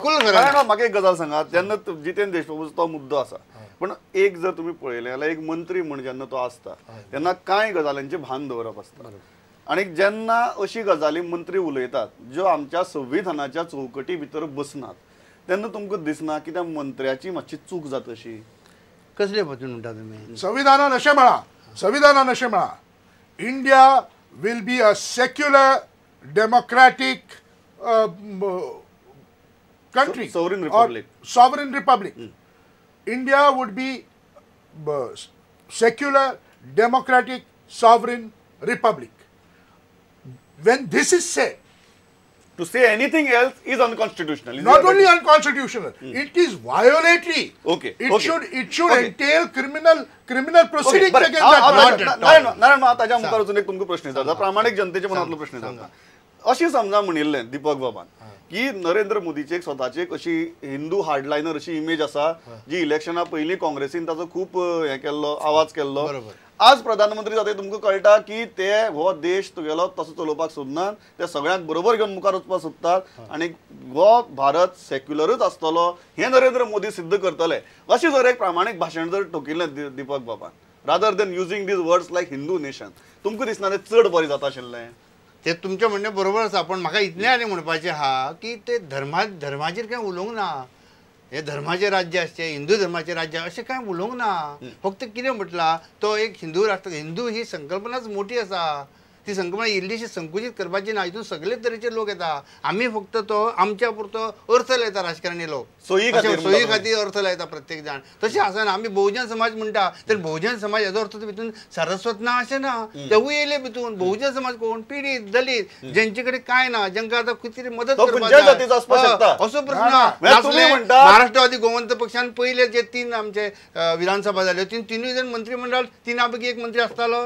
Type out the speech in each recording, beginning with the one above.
बिलकुल खरें. म्हाका एक गजाल सांगा, जेन्ना जितेंद्र देशप्रभूचो तो मुद्दो आसा, पण एक जर तुमी पळयलें जाल्यार एक मंत्री म्हण जेन्ना तो आसता तेन्ना कांय गजालींचें भान दवरप आसता आनी जेन्ना अशी गजाली मंत्री उलयतात ज्यो आमच्या संविधानाच्या चौकटी भितर बसनात तेन्ना तुमकां दिसना की त्या मंत्र्याची मातशी चूक जाता अशी? कसले पद्दतीन म्हणटा तुमी? संविधानान अशें म्हळां, संविधानान अशें म्हळां, India will be a secular democratic country, sovereign republic, sovereign republic. India would be secular democratic sovereign republic. When this is said, to say anything else is unconstitutional. Not only unconstitutional, it is violatory. Okay. It should entail criminal proceedings against that. Narayan, ताज्या मुखार वचून एक तुमकां प्रश्न विचारता, प्रामाणीक जनतेच्या मनांतलो प्रश्न विचारता. अशी समजा म्हणिल्लें दीपक बाबान की नरेंद्र मोदीची एक स्वताची एक अशी हिंदू हार्डलायनर अशी इमेज आसा जी इलेक्शना पयलीं काँग्रेसीन ताचो खूब हें केल्लो, आवाज केल्लो. आज प्रधानमंत्री जाता तुमकां कळटा की ते हो देश तुगेलो तसो चलोवपाक सोदनात, ते सगळ्यांक बरोबर घेवन मुखार वचपाक सोदतात आनी हो भारत सेक्युलरूच आसतलो हें नरेंद्र मोदी सिद्ध करतले. अशी जर एक प्रामाणीक भाशण जर ठोकिल्लें दीपक बाबान, rather than using these words like Hindu nation, तुमकां दिसना तें चड बरें जाता आशिल्लें? ते तुमचें म्हणणें बरोबर आसा, पूण म्हाका इतलें आनी म्हणपाचें आहा की ते धर्माचेर कांय उलोवंक ना. हे धर्माचें राज्य आसचें, हिंदू धर्माचें राज्य अशें कांय उलोवंक ना. फक्त कितें म्हटलां, तो एक हिंदू राष्ट्र, हिंदू ही संकल्पनाच मोठी आसा, ती संकल्पना इल्लीशी संकुचीत करपाची ना. हितून सगळे तरेचे लोक येता, आमी फक्त तो आमच्या पुरतो अर्थ लायता, राजकारणी लोक सोयी खातीर अर्थ लायता प्रत्येक जाण. तशें आसना. आमी बहुजन समाज म्हणटा तर बहुजन समाज हेजो अर्थ भितून सारस्वत ना अशें ना, तेवूय येयले भितून. बहुजन समाज कोण? पिडीत, दलीत, जेंचे कडेन कांय ना, जेंकां आतां कितें मदत करपाक जाय असो प्रश्न. महाराष्ट्रवादी गोमंत पक्षान पयले जे 3 आमचे विधानसभा जाल्यो, तिनूय जण मंत्रीमंडळ, 3 पैकी 1 मंत्री आसतालो.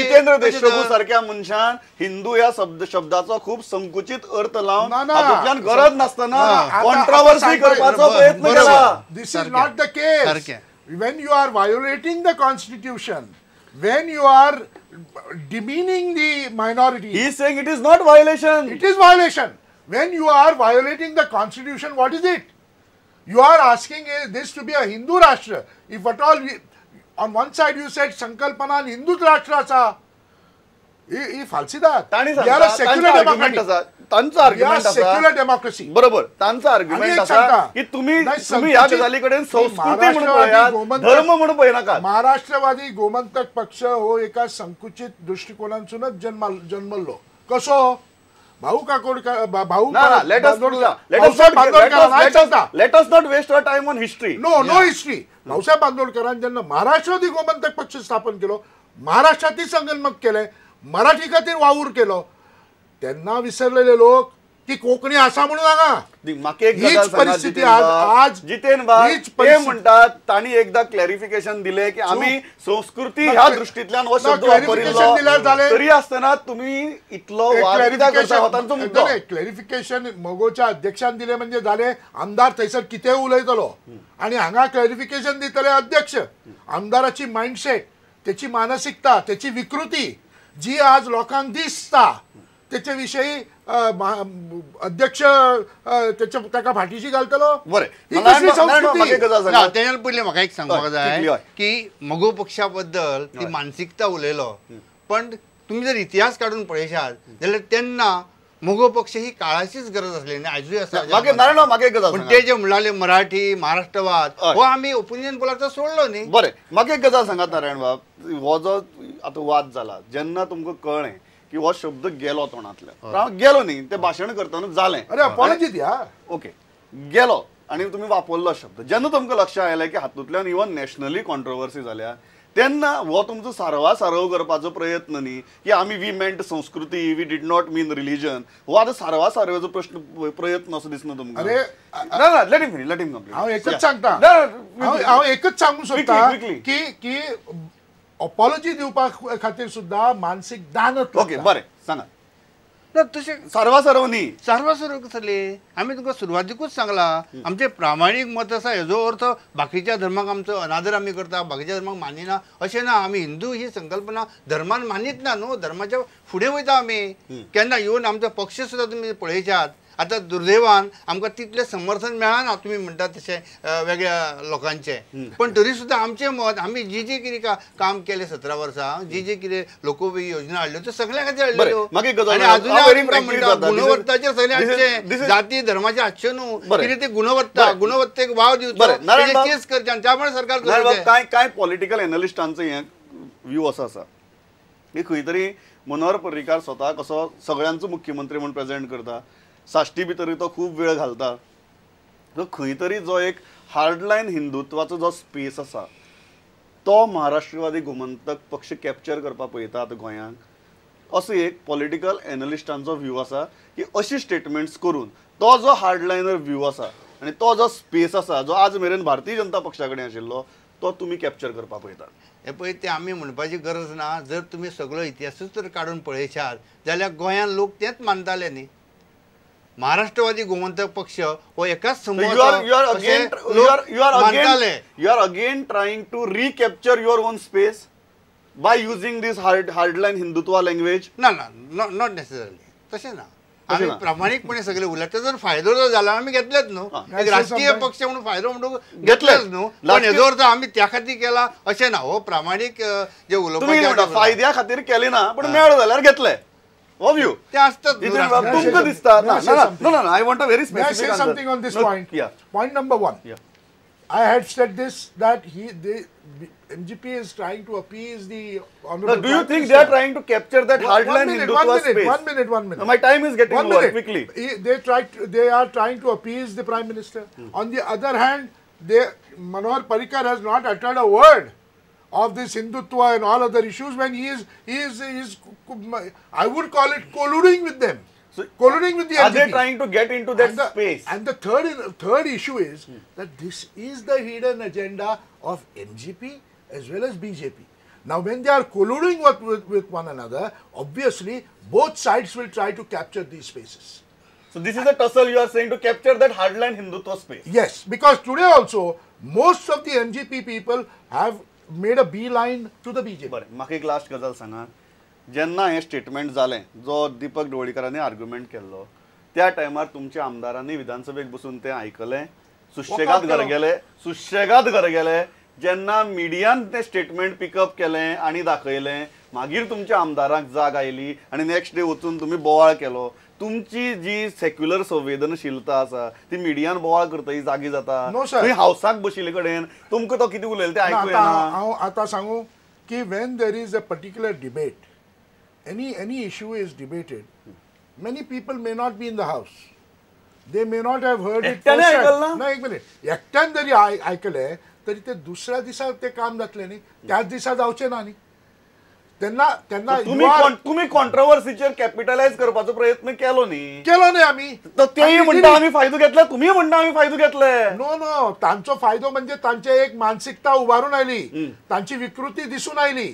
जितेंद्र देशप्रभू सारख्या मनशान हिंदू ह्या शब्दाचो खूब संकुचित अर्थ लावन हातूंतल्यान गरज नासतना कॉन्ट्रोवर्सी करपाचो प्रयत्न केला. This is not the case. When you are violating the constitution, when you are demeaning the minority, he is saying it is not violation. It is violation. When you are violating the constitution, what is it? You are asking this to be a Hindu Rashtra. If at all, on one side you said संकल्पना हिंदूच राष्ट्र आसा, ही फाल्सिदाद. तांचो argument secular democracy, बरोबर. तांचो argument आसा की तुम्ही ह्या गजाली कडेन संस्कृती म्हणून पळयात, धर्म म्हणून पळयनाकात. महाराष्ट्रवादी गोमंतक पक्ष हो एका संकुचित दृष्टिकोनातूनच जन्मल्लो. कसो? भाऊ काकोडकर, भाऊ, let us not waste our time on history. No, no history. Bhausaheb बांदोडकरान जेन्ना महाराष्ट्रवादी गोमंतक पक्ष स्थापन केलो, महाराष्ट्रातही संगनमत केलें, मराठी खातीर वावर केलो, तेन्ना विसरलेले लोक की कोंकणी आसा म्हणून हांगा. म्हाका एक गजाल सांगा जितेन बाब, ते म्हणटात तांणी एकदा क्लॅरिफिकेशन दिलें की आमी संस्कृती ह्या दृष्टींतल्यान हो शब्द वापरिल्लो, तरी आसतना तुमी इतलो वाद कित्याक करता हो तांचो मुद्दो. क्लॅरिफिकेशन मगोच्या अध्यक्षान दिलें म्हणजे जालें, आमदार थंयसर कितेंय उलयतलो आनी हांगा क्लॅरिफिकेशन दितले अध्यक्ष. आमदाराची मायंडसेट, तेची मानसिकता, तेची विकृती जी आज लोकांक दिसता तेचे विशयी अध्यक्ष ताका फाटीशी घालतलो. बरें, तेज्यान पयलीं म्हाका एक सांगपाक जाय की मगो पक्षा बद्दल ती मानसिकता उलयलो, पण तुमी जर इतिहास काडून पळयशात जाल्यार तेन्ना मगो पक्ष ही काळाचीच गरज आसली आनी आयजूय आसा. पूण ते जे म्हणलाले मराठी महाराष्ट्रवाद हो आमी ओपिनियन पोलाचो सोडलो न्ही. बरें, म्हाका एक गजाल सांगात नारायण बाब, हो जो आतां वाद जाला जेन्ना तुमकां कळ्ळें की हो शब्द गेलो तोंडांतल्यान, गेलो न्ही, ते भाशण करतना जालें, अरे अपॉलॉजी दिया, ओके गेलो आनी तुमी वापरलो शब्द, जेन्ना तुमकां लक्षांत आयलें की हातूंतल्यान इवन नॅशनली कॉन्ट्रोवर्सी जाल्या, तेन्ना हो तुमचो सारवा सारव करपाचो प्रयत्न न्ही की आमी we meant संस्कृती, we did not mean religion, हो आतां सारवा सारवाचो प्रश्न प्रयत्न असो दिसना तुमकां? अरे ना, let him finish, let him complete. हांव एकच सांगता, हांव एकच सांगूंक सोदता की की अपॉलॉजी दिवपा खातीर सुद्दां मानसीक दानत. ओके बरें, सांगा ना तशें सारवा सारव न्ही. सारवा सारव कसले? आमी तुमकां सुरवातीकूच सांगलां, आमचें प्रामाणीक मत आसा. हेजो अर्थ बाकीच्या धर्माक आमचो अनादर आमी करता, बाकीच्या धर्माक मानिना अशें ना. आमी हिंदू ही संकल्पना धर्मान मानीत ना न्हू, धर्माच्या फुडें वयता आमी. केन्ना येवन आमचो पक्ष सुद्दां तुमी पळयशात आतां दुर्दैवान आमकां तितलें समर्थन मेळना तुमी म्हणटात तशें वेगळ्या लोकांचें, पण तरी सुद्दां आमचें मत आमी जी जी कितें काम केलें 17 वर्सां, जी जी कितें लोकोपयोगी योजना हाडल्यो त्यो सगळ्या खातीर हाडल्यो आनी आजुनूय म्हणटा गुणवत्ताचेर सगळें हाडचें, जाती धर्माचें हाडचें न्हू, कितें ते गुणवत्ता गुणवत्तेक वाव दिवचो तेच करचें आनी त्या प्रमाणे सरकार चलोवचें. कांय कांय पॉलिटिकल एनालिस्टांचो हें व्यू असो आसा की खंय तरी मनोहर पर्रीकार स्वता कसो सगळ्यांचो मुख्यमंत्री म्हूण प्रेजेंट करता, साश्टी भितर तो खूब वेळ घालता, तो खंय तरी जो एक हार्डलायन हिंदुत्वाचो जो स्पेस आसा तो महाराष्ट्रवादी गोमंतक पक्ष कॅप्चर करपाक पळयता आतां गोंयांत, असो एक पॉलिटिकल एनालिस्टांचो व्यू आसा की अशी स्टेटमेंट्स करून तो जो हार्डलायनर व्यू आसा आनी तो जो स्पेस आसा जो आज मेरेन भारतीय जनता पक्षा कडेन आशिल्लो तो तुमी कॅप्चर करपाक पळयतात. हें पळय तें आमी म्हणपाची गरज ना, जर तुमी सगळो इतिहासूच जर काडून पळयशात जाल्यार गोंयांत लोक तेंच मानताले न्ही. महाराष्ट्रवादी गोमंतक पक्ष हो एकाच समूहाचो. You are again trying to recapture your own space by using this hardline Hindutva language. ना ना, not necessarily, तशें ना. आमी प्रामाणीकपणे सगळे उलयतात, तेजो फायदो जर जाला आमी घेतलेच न्हू, एक राजकीय पक्ष म्हणून फायदो म्हणून घेतलेच न्हू, पण हेजो अर्थ आमी त्या खातीर केला अशें ना. हो प्रामाणीक जे उलोवपाचें फायद्या खातीर केले ना, पण मेळ्ळो जाल्यार घेतले. हो व्यू ते आसतात. तुमकां दिसता ना ना ना, I want a very specific answer something on this point. Point number 1, I had said this that the MGP is trying to appease the honorable. Now, do you think they are trying to capture that hardline Hindutva space? One minute. No, my time is getting over quickly. They are trying to appease the Prime Minister. On the other hand, Manohar Parrikar has not uttered a word of this Hindutva and all other issues when he is I would call it colluding with them. So, colluding with the are MGP. They trying to get into that space? And the third issue is that this is the hidden agenda of MGP as well as BJP. Now, when they are colluding with one another, obviously both sides will try to capture these spaces. So this is a tussle you are saying to capture that hardline Hindutva space. Yes, because today also most of the MGP people have made a beeline to the BJP. बरें, म्हाका एक last गजाल सांगा, जेन्ना हें statement जालें जो Deepak ढवळीकारांनी argument केल्लो त्या टायमार तुमच्या आमदारांनी विधानसभेक बसून तें आयकलें, सुशेगाद घर गेले, सुशेगाद घर गेले. जेन्ना मिडियान तें स्टेटमेंट पिकअप केलें आनी दाखयलें मागीर तुमच्या आमदारांक जाग आयली आनी नेक्स्ट डे वचून तुमी बोवाळ केलो. तुमची जी सेक्युलर संवेदनशीलता आसा ती मिडियान बोवाळ करता ही जागी जाता. तुमी हावसाक बशिल्ले कडेन तुमकां तो कितें उलयलें तें आयकूं येना. हांव आतां सांगू की when there is a particular debate, any issue is debated, many people may not be in the house, they may not have heard it. ना एक मिनिट, एकट्यान जरी आयकलें तरी ते दुसऱ्या दिसा ते काम जातलें न्ही, त्याच दिसा जावचें ना न्ही. तेन्ना तेन्ना तुमी कॉन्ट्रोवर्सीचेर कॅपिटलायज करपाचो प्रयत्न केलो न्ही, केलो न्ही आमी. तेय म्हणटा आमी फायदो घेतले, तुमी म्हणटा आमी फायदो घेतले. नो नो, तांचो फायदो म्हणजे तांचे एक मानसिकता उबारून आयली, तांची विकृती दिसून आयली.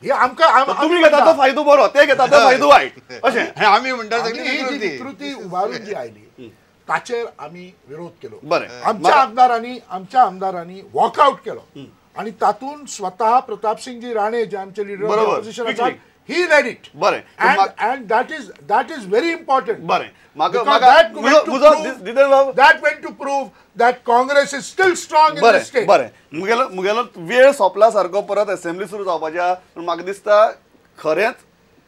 हे आमकां तुमी घेता तो फायदो बरो, ते घेता तो फायदो वायट अशें आमी म्हणटा. ही जी विकृती उबारून जी आयली ताचेर आमी विरोध केलो. बरें, आमच्या आमदारांनी वॉकआउट केलो आणि तातून स्वतः प्रतापसिंगजी राणे जे आमचे लीडर ऑपोजिशन आसात, he led it. बरें, and that is very important. बरें, that went to prove that Congress is still strong in the state. बरें, मुगेलो वेळ सोंपला सारको परत असेंब्ली सुरू जावपाच्या, पूण म्हाका दिसता खरेंच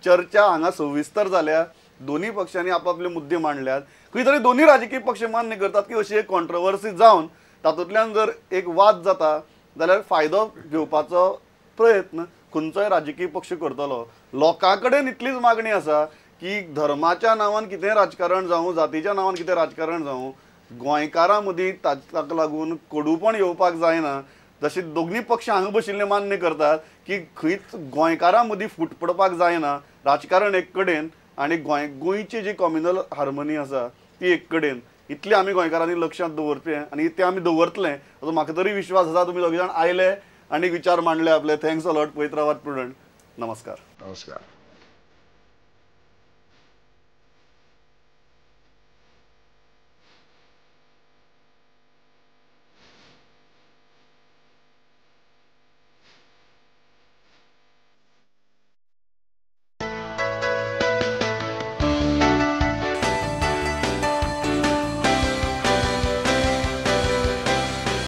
चर्चा हांगा सविस्तर जाल्या. दोन्ही पक्षांनी आपापले मुद्दे मांडल्यात. खंय तरी दोन्ही राजकीय पक्ष मान्य करतात की अशी एक कॉन्ट्रोवर्सी जावन तातूंतल्यान जर एक वाद जाता जाल्यार फायदो घेवपाचो प्रयत्न खंयचोय राजकीय पक्ष करतलो. लोकां कडेन इतलीच मागणी आसा की धर्माच्या नांवान कितें राजकारण जावं, जातीच्या नांवान कितें राजकारण जावं, गोंयकारां मदीं ताका लागून कडूपण येवपाक जायना. जशें दोगूय पक्ष हांगा बशिल्ले मान्य करतात की खंयच गोंयकारां मदीं फूट पडपाक जायना, राजकारण एक कडेन आनी गोंयची जी कॉम्युनल हार्मनी आसा ती एक कडेन. इतलें आमी गोंयकारांनी लक्षांत दवरचें आनी तें आमी दवरतलें असो म्हाका तरी विश्वास आसा. तुमी दोगी जाण आयले आनी विचार मांडले आपले. Thanks a lot. पळयत रावात प्रुडंट. नमस्कार. नमस्कार.